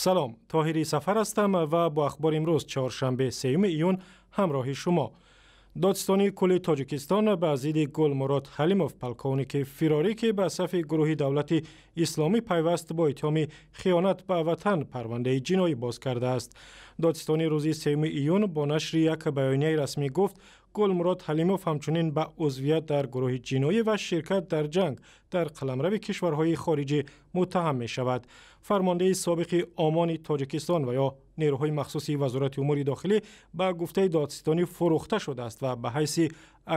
Салом, Тоҳири Сафар ҳастам ва бо ахбори имрӯз, чоршанбе, 3 июн, ҳамроҳи шумо. Додситонии кулли Тоҷикистон ба зидди Гулмурод Ҳалимов, полковники фирорӣ, ки ба сафи гурӯҳи Давлати Исломӣ пайваст, бо иттиҳоми хиёнат ба ватан парвандаи ҷиноӣ боз кардааст. Додситонӣ рӯзи 3 июн бо нашри як баёнияи расмӣ гуфт, Гулмурод Ҳалимов ҳамчунин ба узвият дар гурӯҳи ҷиноӣ ва ширкат дар ҷанг дар қаламрави кишварҳои хориҷӣ муттаҳам мешавад. Фармондеҳи собиқи ОМОНи Тоҷикистон ва ё нерӯҳои махсуси Вазорати умури дохилӣ ба гуфтаи додситонӣ фурӯхта шудааст ва ба ҳайси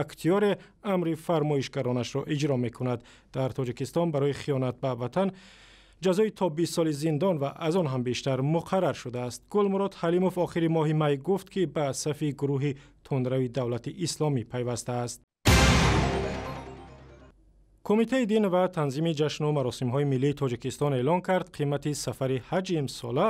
актёре амри фармоишгаронашро иҷро мекунад. Дар Тоҷикистон барои хиёнат ба ватан ҷазои то 20 соли зиндон ва аз он ҳам бештар муқаррар шудааст. Гулмурод Ҳалимов охири моҳи май гуфт, ки ба сафи гурӯҳи тундрави Давлати Исломӣ пайвастааст. Кумитаи дин ва танзими ҷашну маросимҳои миллии Тоҷикистон эълон кард, қимати сафари ҳаҷи имсола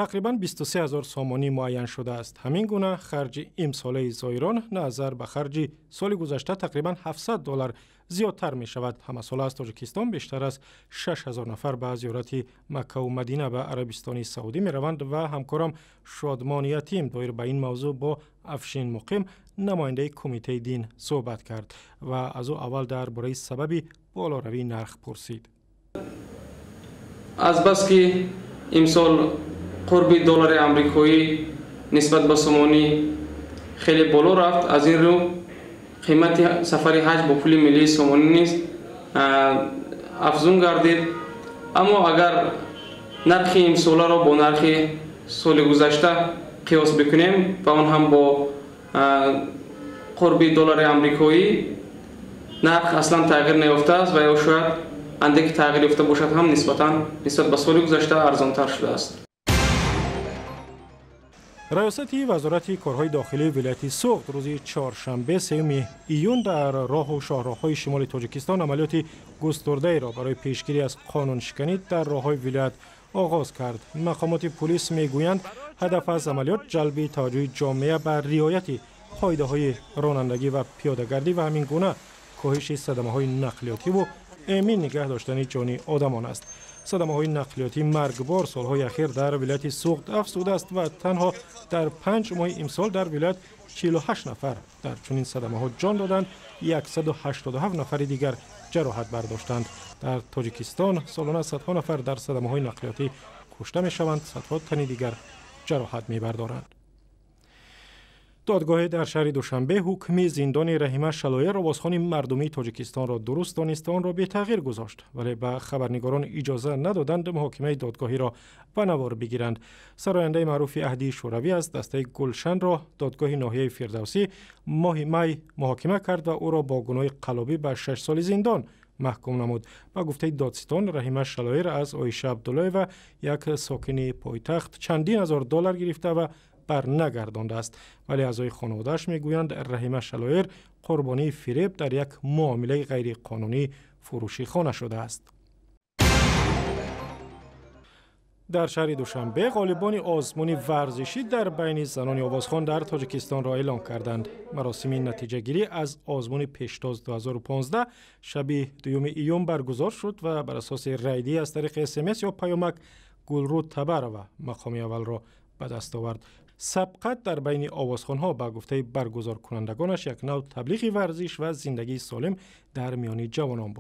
тақрибан 23 ҳазор сомонӣ муайян шудааст. Ҳамин гуна харҷи имсолаи зоирон назар ба харҷи соли гузашта тақрибан 700 доллар зиёдтар мешавад. Ҳамасола аз Тоҷикистон бештар аз 6 ҳазор нафар ба зиёрати Маккаву Мадина ба Арабистони Саудӣ мераванд ва ҳамкорам Шодмон Ятим доир ба ин мавзӯъ бо Афшин Муқим, намояндаи Кумитаи дин, суҳбат кард ва аз ӯ аввал дар бораи сабаби болоравии нарх пурсид. Азбаски имсол қурби доллари амрикоӣ нисбат ба сомонӣ хеле боло рафт, аз ин рӯ қимати сафари ҳаҷ бо пули миллии сомонӣ низ афзун гардид. Аммо агар нархи имсоларо бо нархи соли гузашта қиёс бикунем ва он ҳам бо қурби доллари амрикоӣ, нарх аслан тағйир наёфтааст ва ё шояд андаке тағйир ёфта бошад ҳам, нисбатан нисбат ба соли гузашта арзонтар шудааст. Раёсати Вазорати корҳои дохилии вилояти Суғд рӯзи чоршанбе, 3 июн, дар роҳу шоҳроҳҳои шимоли Тоҷикистон амалиёти густурдаеро барои пешгирӣ аз қонуншиканӣ дар роҳҳои вилоят оғоз кард. Мақомоти пулис мегӯянд, ҳадаф аз амалиёт ҷалби таваҷҷӯҳи ҷомеа ба риояти қоидаҳои ронандагӣ ва пиёдагардӣ ва ҳамин гуна коҳиши садамаҳои нақлиётиву эмин нигаҳ доштани ҷони одамон аст. Садамаҳои нақлиётии маргбор солҳои ахир дар вилояти Суғд афзудааст ва танҳо дар 5 моҳи имсол дар вилоят 48 нафар дар чунин садамаҳо ҷон доданд, 187 нафари дигар ҷароҳат бардоштанд. Дар Тоҷикистон солона садҳо нафар дар садамаҳои нақлиётӣ кушта мешаванд, садҳо тани дигар ҷароҳат мебардоранд. Додгоҳе дар шаҳри Душанбе ҳукми зиндони Раҳима Шалоер, овозхони мардумии Тоҷикистонро дуруст дониста, онро бетағйир гузошт, вале ба хабарнигорон иҷоза надоданд муҳокимаи додгоҳиро ба навор бигиранд. Сарояндаи маъруфи аҳди Шӯравӣ аз дастаи Гулшанро додгоҳи ноҳияи Фирдавсӣ моҳи май муҳокима кард ва ӯро бо гуноҳи қаллобӣ ба 6 соли зиндон маҳкум намуд. Ба гуфтаи додситон, Раҳима Шалоир аз Оиша Абдуллоева, як сокини пойтахт, чандин ҳазор доллар гирифта ва барнагардондааст. Вале аъзои хонаводааш мегӯянд, Раҳима Шалоир қурбонии фиреб дар як муомилаи ғайриқонунии фурӯши хона шудааст. Дар шаҳри Душанбе ғолибони озмуни варзишӣ дар байни занони овозхон дар Тоҷикистонро эълон карданд. Маросими натиҷагирӣ аз озмуни Пештоз 2015 шаби 2 июн баргузор шуд ва бар асоси райдиҳӣ аз тариқи СМС ё паёмак Гулрӯ Табарова мақоми аввалро ба даст овард. Сабқат дар байни овозхонҳо, ба гуфтаи баргузоркунандагонаш, як нав таблиғи варзиш ва зиндагии солим дар миёни ҷавонон буд.